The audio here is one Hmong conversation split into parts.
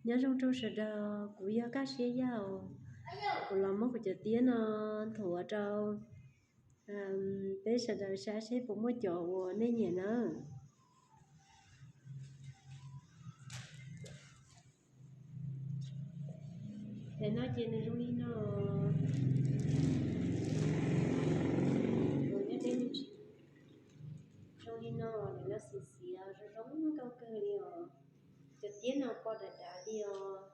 Nyob zoo rau sawv daws, kuv yog Kaj Siab Yaj os. Kuv los muab kuv cov tiab no nthuav rau peb sawv daws saib seb puas muaj cov uas nej nyiam na. Es no ces nws zoo li no, zoo li no, nws no xiv xiav zoo zoo nkauj kawg li os. Cov tiab no pom dav dav li os.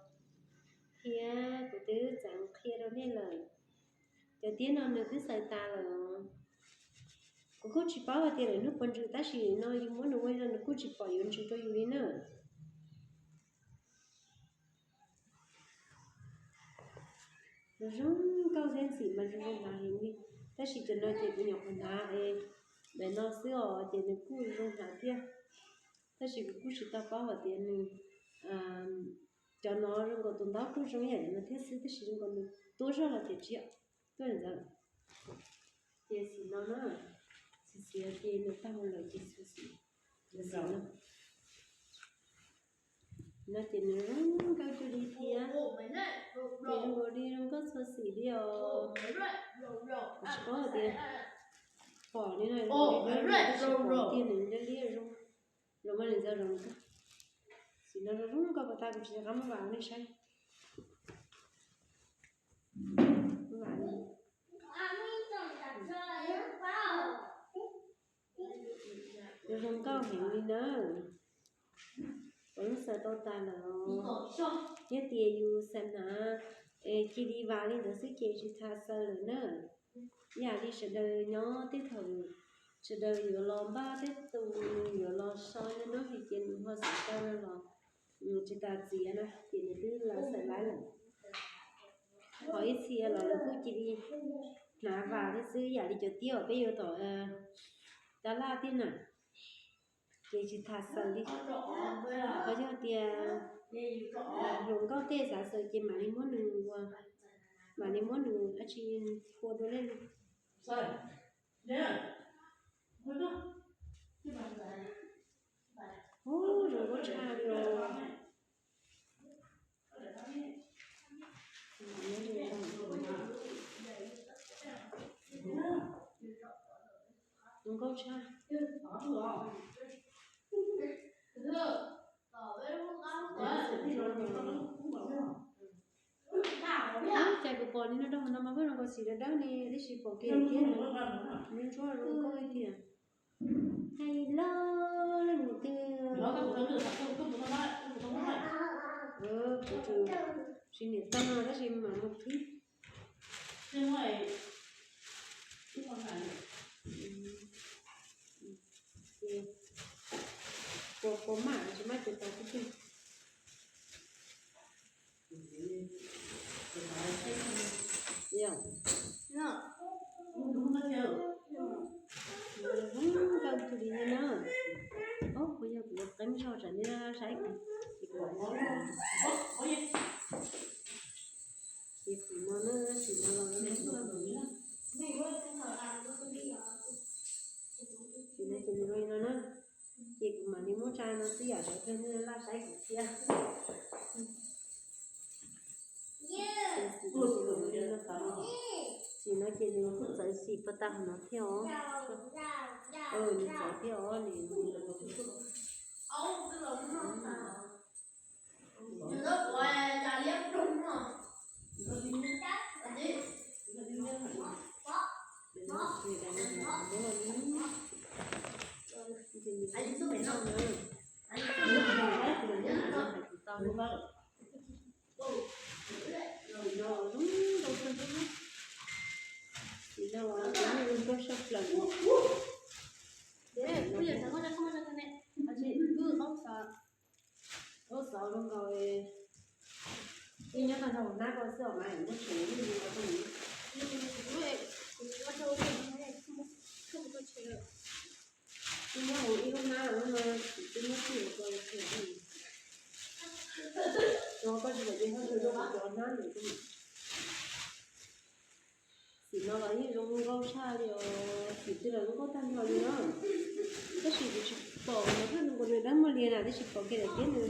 Thiab kuv twb txeev qhia rau nej lawm, cov tiab no nws twb xaws tas lawm. Kuv kuj tsis paub hais tias lawv nug puas ntsws, tab sis no yus muab nws ua li no nws kuj tsis pom yuav ntsws rau yus li na. Nws zoo nkauj thiab ntxim mas zoo hnav heev li, tab sis cov no ces kuv nyuam qhuav hnav es ntawm no xwb os, ces nws kuj zoo hnav thiab. Tab sis kuv kuj tsis tau paub hais tias nws, cov no zoo nkaus tus ntaub kuj zoo yam no thiab xwb, tab sis zoo nkaus nws tuab zog los ces tsis yog tuaj ntawd. Ces xim no na, xim xiav ces nws tag mus lawm ces xim xim no. No ces nws zoo nkauj cuag li thiab, ces zoo nkaus li zoo nkauj txhua xim li os. Kuv tsis paub hais tias pom li no, tab sis pom tiag nws liab liab zoo, zoo mas nws ntxaws zoo nkauj. Xim no zoo zoo nkauj pas tas kuv tsis nco qab muab vam rau nej saib. Vam, zoo zoo nkauj heev li na. Kuv yeej xaws tau tas lawm. Yog tias yus xav hnav es cia li vam li ntawd xwb ces tsis tas xaws lawm na. Ib yam li sawv daws nyob tej thaum sawv daws yuav los npaj tej tus, yuav los so nyob hnub hlis ces nws ho xav tau no los tsis tas txiav na ces nws twb lawv xaws lawm. Ho ib txhia los lawv kuj cia li hnav vam thiab xwb, yam li cov tiab uas peb yuav tom tab laj tiag na, ces tsis tas xaws li. Ho yog tias hluas nkauj tej xav xaws ces mam li muab nws ua, mam li muab nws dab tsi phua rau nej. Ub, zoo nkauj tshaj li os. Zoo nkauj tshaj. Cas kuv pom li no rau hauv no mas kuj zoo nkaus xim dawb dawb li, tab sis pom kiag thiab, nws ntsuab zoo nkauj tiag. Hais loj leej mus twg. Kuv tsis niam tau no tab sis mam mus qhib. Ces puas maj tsis maj ces tau xwb tiag. Zoo nkauj li no na. Kuv yog kuv qeeb zog tsam nej saib kuv. Ces kuv no na, sim no los, sim no ces nws zoo li no na. Ces kuv mam li muab tsa no xwb yam sawv daws nej laj saib kuv thiab. Xim no ces nws kuj txawv xim puag ta hauv no thiab os. Nws txawv thiab os, nws Ua xauv zoo nkaus, ib nyob tag nrho hnab ko xwb os mas muab tshem ib ua rau nws. Ib nyob hauv ib lub hnab no mas kuv twb muab tshem ua rau tshem. Rau koj tsis pom ces koj tshem rau kuv cov hnab ntawd. Xim no los yeej zoo nkauj tshaj li os, xim twg los zoo nkauj tag nrho li no. Tab sis kuv tsis pom no, nws nkaus nws dawb muag li na, tab sis pom kiag daim tiab nws